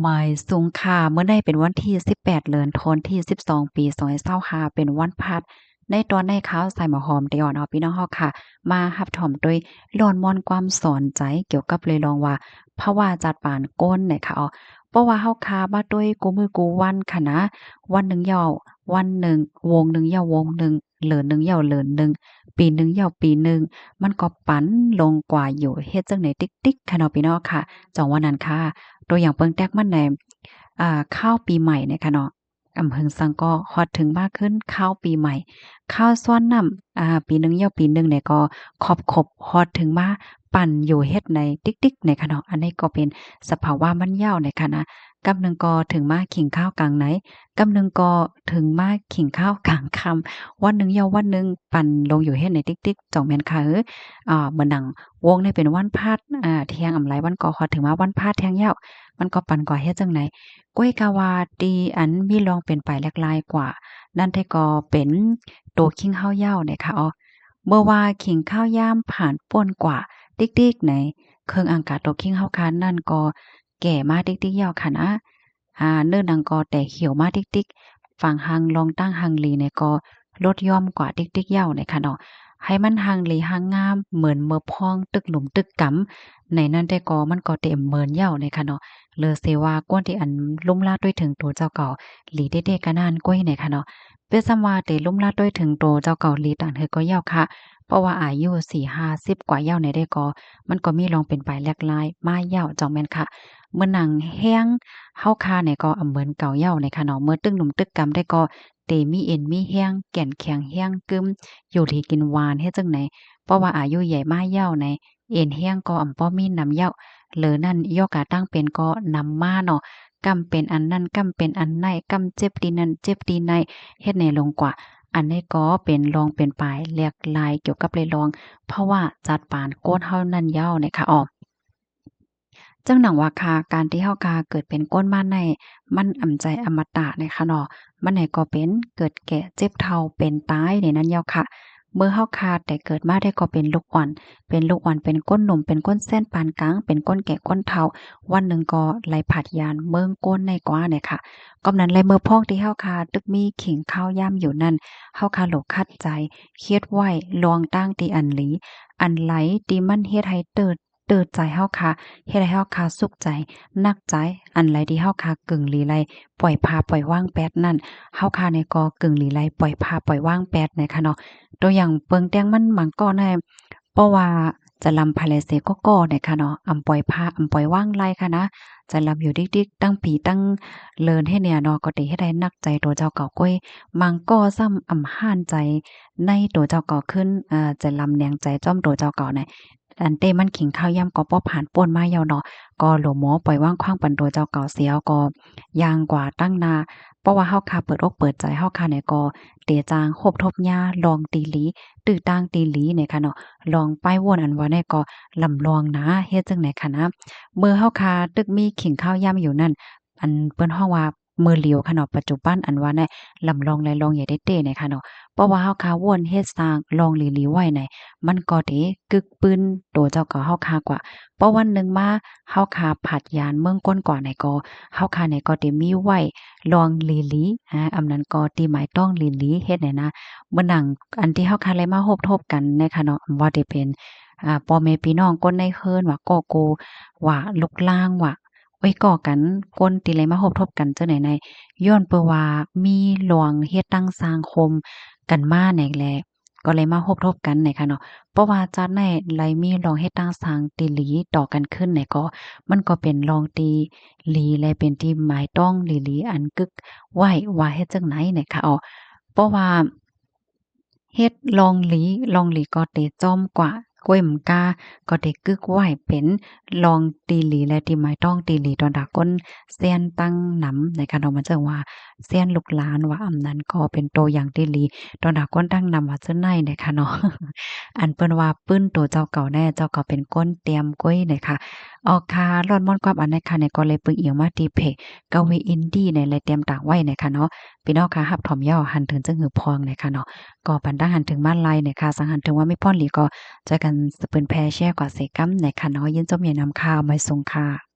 ໝາຍສຸງຄ່ະ, ມື້ໃນເປັນວັນທີສິບແປດ ເດືອນທັນວາ ປີສອງພັນຊາວຫ້າ ເປັນວັນພັດ. ໃນຕອນໃນຂ່າວສາຍໝາກຫອມ ໄດ້ເອົາພີ່ນ້ອງເຮົາຄ່ະ ມາຮັບຊົມໂດຍ ລ້ອນມ່ອນຄວາມສົນໃຈກ່ຽວກັບເລື່ອງວ່າ ພາວະຈັດປານໂກນນະຄະເນາະ. ເພາະວ່າເຮົາຄ່ະມາໂດຍຄູ່ມື້ຄູ່ວັນຫັ້ນນະ, ວັນໜຶ່ງເຫຍົາ ວັນໜຶ່ງ, ວົງໜຶ່ງເຫຍົາວົງໜຶ່ງ, ເດືອນໜຶ່ງເຫຍົາເດືອນໜຶ່ງ, ປີໜຶ່ງເຫຍົາປີໜຶ່ງ, ມັນກໍປັນລົງກວ່າຢູ່ເຮັດຈັ່ງໃດຕິກໆ ຄະເນາະພີ່ນ້ອງຄ່ະ. ຈັ່ງວ່ານັ້ນຄ່ະ, ຕົວຢ່າງເບິ່ງແຕ່ມັນແດ່, ອ່າ, ຄາວປີໃໝ່ນະຄະເນາະ, ອຳເຫິງສັງກໍຮອດເຖິງມາຂຶ້ນຄາວປີໃໝ່, ຄາວສ່ວນນ້ຳ, ອ່າ, ປີໜຶ່ງເຫຍົາປີໜຶ່ງນີ້ກໍຄອບຄົບຮອດເຖິງມາ ປັ່ນຢູ່ເຮັດໃນຕິກໆ ໃນຂະເນາະ. ອັນນີ້ກໍເປັນສະພາວະມັນເຫຍົາໃນຂະນະ, ກຳໜຶ່ງກໍເຖິງມາຂິງຄາວກາງໃນ, ກຳໜຶ່ງກໍເຖິງມາຂິງຄາວກາງຄ່ຳ, ວັນໜຶ່ງເຫຍົາວັນໜຶ່ງ ປັ່ນລົງຢູ່ເຮັດໃນຕິກໆ ຈ່ອງແມ່ນຄ່ະເອີ. ອາ ເໝືອນໜັງວົງໃນເປັນວັນພັດ, ອາ ແທງອຳໄລວັນກໍຮອດເຖິງມາວັນພັດແທງເຫຍົາ, ມັນກໍປັ່ນກວ່າເຮັດຈັ່ງໃດ. ກ້ວຍກະວ່າທີ່ອັນມີລອງເປັນໄປຫຼາກຫຼາຍກວ່ານັ້ນແທ້ກໍເປັນໂຕຂິງຄາວເຫຍົາໃນຂະເນາະ. ເມື່ອວ່າຂິງຄາວຍາມຜ່ານພົ້ນກວ່າຕິກໆ ໃນເຄິ່ງອັງກາໂຕຂິງເຮົາຄານັ້ນກໍແກ່ມາຕິກໆ ເຫຍົາຂະນະ, ອາ ເນື້ອໜັງກໍແຕກຂຽວມາຕິກໆ, ຟາງຮັງລອງຕັ້ງຮັງລີນີ້ກໍລົດຢ່ອມກວ່າຕິກໆ ເຫຍົາໃນຂະເນາະ. ໃຫ້ມັນຮັງລີຮັງງາມເໝືອນເມື່ອພ້ອງຕຶກໜຸ່ມຕຶກກຳໃນນັ້ນແທ້ກໍມັນກໍເຕັມເໝືອນເຫຍົາໃນຂະເນາະ. ເລີເສວ່າກວນທີ່ອັນລຸ່ມລາດ້ວຍເຖິງໂຕເຈົ້າເກົ່າຫຼີເດ້ໆ ກະນັ້ນກ້ວຍໃນຂະເນາະ. ເປັນສ່ຳວ່າເຕລຸມລາດ້ວຍເຖິງໂຕເຈົ້າເກົ່າຫຼີຕານເຮີກໍເຫຍົາຄ່ະ, ເພາະວ່າອາຍຸສີ່ຫ້າສິບກວ່າເຫຍົາໃນເດ້ກໍ ມັນກໍມີລອງເປັນໄປຫຼາກຫຼາຍມາເຫຍົາ ເຈົ້າແມ່ນຄ່ະ. ເໝືອນໜັງແຮງເຮົາຄ່ະໃນກໍອຳເໝືອນເກົ່າເຫຍົາໃນຂະເນາະ, ເມື່ອຕຶກໜຸ່ມຕຶກກຳໄດ້ກໍເຕມີເອັນມີແຮງ ແກ່ນແຂງແຮງກຶມ ຢູ່ດີກິນຫວານເຮັດຈັ່ງໃດ, ເພາະວ່າອາຍຸໃຫຍ່ມາເຫຍົາໃນ ເອັນແຮງກໍອຳບໍ່ມີນຳເຫຍົາ. ເລີນັ້ນ ໂລຄາຕັ້ງເປັນກໍນຳມາເນາະ, ກຳເປັນອັນນັ້ນ ກຳເປັນອັນໃນ ກຳເຈັບທີ່ນັ້ນເຈັບທີ່ໃນ ເຮັດໃນລົງກວ່າ. ອັນນີ້ກໍເປັນລອງເປັນໄປຫຼາກຫຼາຍກ່ຽວກັບເລື່ອງພາວະຈັດປານໂກນເຮົານັ້ນເຫຍົາໃນຂະເນາະ. ຈັ່ງໜັງວ່າຄ່ະ ການທີ່ເຮົາຄ່ະເກີດເປັນໂກນມາໃນ ມັນອຳໃຈອະມະຕະໃນຂະເນາະ, ມັນໃນກໍເປັນເກີດແກ່ເຈັບເຖົ້າເປັນຕາຍໃນນັ້ນເຫຍົາຄ່ະ. ເມື່ອເຮົາຄ່ະແຕ່ເກີດມາໄດ້ກໍເປັນລູກອ່ອນ ເປັນລູກອ່ອນ ເປັນຄົນໜຸ່ມ ເປັນຄົນແຊນປານກາງ ເປັນຄົນແກ່ຄົນເຖົ້າ, ວັນໜຶ່ງກໍໄຫຼຜັດຍານເມືອງໂກນໃນກວ່າໃນຂະ. ກໍນັ້ນແຫຼະ ເມື່ອພ້ອງທີ່ເຮົາຄ່ະຕຶກມີຂິງຄາວຍາມຢູ່ນັ້ນ ເຮົາຄ່ະໂລຄັດໃຈ ຄຽດໄວ້ລອງຕັ້ງທີ່ອັນຫຼີ, ອັນໃດທີ່ມັນເຮັດໃຫ້ເຕີດ ຕື່ນໃຈເຮົາຄ່ະ ເຮັດໃຫ້ເຮົາຄ່ະສຸກໃຈ ໜັກໃຈ, ອັນໃດທີ່ເຮົາຄ່ະກຶງຫຼີໄລ ປ່ອຍຜ່າປ່ອຍວາງແປດນັ້ນ ເຮົາຄ່ະນີ້ກໍກຶງຫຼີໄລ ປ່ອຍຜ່າປ່ອຍວາງແປດໃນຂະເນາະ. ຕົວຢ່າງເບິ່ງແຕ່ງມັນບາງກໍແນ່ ເພາະວ່າຈະລຳພາເລເສກໍກໍໃນຂະເນາະ ອຳປ່ອຍຜ່າອຳປ່ອຍວາງໄລຂະນະ ຈະລຳຢູ່ດິກໆ ຕັ້ງປີຕັ້ງເລີນເຮັດແນວເນາະ ກໍເຮັດໃຫ້ໜັກໃຈຕົວເຈົ້າເກົ່າກ້ວຍ. ບາງກໍຊ້ຳອຳຫ້ານໃຈໃນຕົວເຈົ້າເກົ່າຂຶ້ນ ຈະລຳແນງໃຈຈ້ອມຕົວເຈົ້າເກົ່າໃນ ອັນເຕມັນຂິງຄາວຍາມກໍບໍ່ຜ່ານປົ້ນມາເຍົາເນາະ ກໍໂລໝໍປ່ອຍວາງຂວາງປັນຕົວເຈົ້າເກົ່າເສຍ ກໍຍ່າງກວ່າຕັ້ງໜ້າ. ເພາະວ່າເຮົາຄ່ະເປີດອົກເປີດໃຈ ເຮົາຄ່ະນີ້ກໍເຕຈ້າງຮົບທົບຍາລອງຕີຫຼີ ຕື້ຕ່າງຕີຫຼີນີ້ຂະເນາະ ລອງປ້າຍວົນອັນວ່ານີ້ກໍລຳລອງນາ ເຮັດຈັ່ງໃດຂະນະ. ເມື່ອເຮົາຄ່ະຕຶກມີຂິງຄາວຍາມຢູ່ນັ້ນ ອັນເພິ່ນຮ້ອງວ່າ ເມີຫຼຽວຂະເນາະ ປັດຈຸບັນອັນວ່າໃນລຳລອງແລະລອງໃຫຍ່ເຕໆ ໃນຂະເນາະ ເພາະວ່າເຮົາຄ່ະວົນເຮັດສ້າງລອງຫຼີໆ ໄວ້ໃນ ມັນກໍເຕກຶກປືນໂຕເຈົ້າເກົ່າເຮົາຄ່ະກວ່າ ເພາະວັນໜຶ່ງມາເຮົາຄ່ະຜາດຍານເມືອງກົ້ນກວ່າໃນກໍ ເຮົາຄ່ະໃນກໍເຕມີໄວ້ລອງຫຼີໆ ອາ ອຳນັ້ນກໍຕີໝາຍຕ້ອງຫຼີໆ ເຮັດໃນນະ. ເໝືອນໜັງອັນທີ່ເຮົາຄ່ະໄດ້ມາຮົບທົບກັນໃນຂະເນາະ ອຳວ່າເຕເປັນ ອາ ພໍ່ແມ່ພີ່ນ້ອງຄົນໃນເຮືອນວ່າ ກໍກູວ່າ ລູກຫຼານວ່າ ເອີຍ ກໍກັນ ຄົນທີ່ໄດ້ມາຮົບທົບກັນຈັ່ງໃດໃນ ຍ້ອນເພາະວ່າມີລອງເຮັດຕັ້ງສ້າງຄົມກັນມາໃນແລ ກໍໄດ້ມາຮົບທົບກັນໃນຂະເນາະ ເພາະວ່າຈາດໃນໄດ້ມີລອງເຮັດຕັ້ງສ້າງທີ່ຫຼີຕໍ່ກັນຂຶ້ນໃນກໍ ມັນກໍເປັນລອງທີ່ຫຼີ ແລະ ເປັນທີ່ໝາຍຕ້ອງຫຼີໆ ອັນກຶກໄວ້ວ່າເຮັດຈັ່ງໃດໃນຂະເນາະ ເພາະວ່າ ເຮັດລອງຫຼີ ລອງຫຼີກໍເຕຈ້ອມກວ່າ ກ້ວຍໝາກາກໍເຕກຶກໄວ້ເປັນລອງທີ່ຫຼີ ແລະ ທີ່ໝາຍຕ້ອງທີ່ຫຼີ ຕໍ່ບັນດາຄົນແຊນຕັ້ງນຳໃນຂະເນາະ ມັນຈັ່ງວ່າແຊນລູກຫຼານວ່າ ອຳນັ້ນກໍເປັນໂຕຢ່າງທີ່ດີຕໍ່ບັນດາຄົນຕັ້ງນຳວ່າ ເຊັ່ນໃດໃນຂະເນາະ ອັນເພິ່ນວ່າ ປຶ້ນໂຕເຈົ້າເກົ່າແນ່ ເຈົ້າກໍເປັນຄົນຕຽມກ້ວຍໃນຂະ. ເອົາຄ່ະ ລອດມ່ອນຄວາມອັນໃນຂະນີ້ກໍເລີຍປຶງອີງມາທີ່ເພຈກະວີອິນດີໃນ ແລະ ຕຽມຕາງໄວ້ໃນຂະເນາະ. ພີ່ນ້ອງຄ່ະ ຮັບຊົມເຍົາະ ຫັນເຖິງຈຶ່ງຫືອພອງໃນຂະເນາະ ກໍປັນຕັ້ງຫັນເຖິງມາໄລໃນຂະ ສັງຫັນເຖິງວ່າມີພອນດີກໍ ຊ່ວຍກັນສະເປີນແຜ່ແຊກວ່າເສກຳໃນຂະເນາະ. ຍິນຊົມໃຫຍ່ນຳຄ່ະ ມາຍຊົງຄ່ະ.